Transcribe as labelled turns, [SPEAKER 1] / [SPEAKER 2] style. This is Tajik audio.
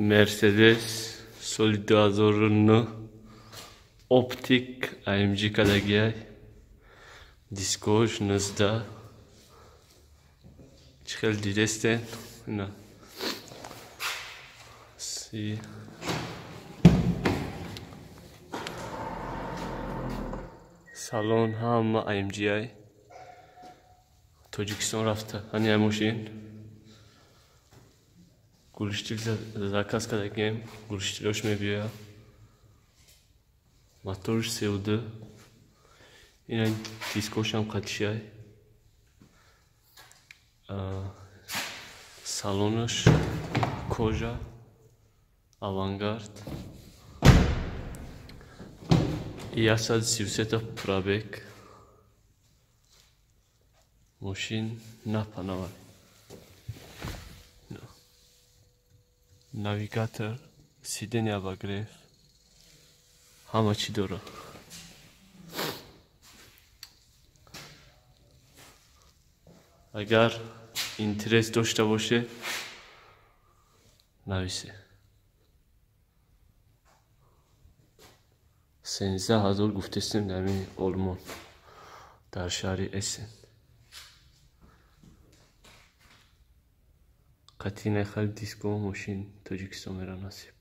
[SPEAKER 1] Мерседес соли 2009 Оптик AMG кадагиай. Дискош 19. Чӣ хел дидестен? Ина. Си салон ҳама AMG-ай. Тоҷикистон рафта. Ҳани ай мошин. Гулштил заказ кардагем, гулштилош мебиёяд. Моторш СО2. Ина дискошам қатишай. Салонаш кожа, авангард. 133 пробег. Мошин напанавай. Навигатор, сиденье обогрев, ҳама чӣ дорад. Агар интерес дошта боше, нависе. 13 000 гуфтестем дар Олмон, дар шаҳри Эссен. Қатъи нахали диско мошин Тоҷикистон мера насиб.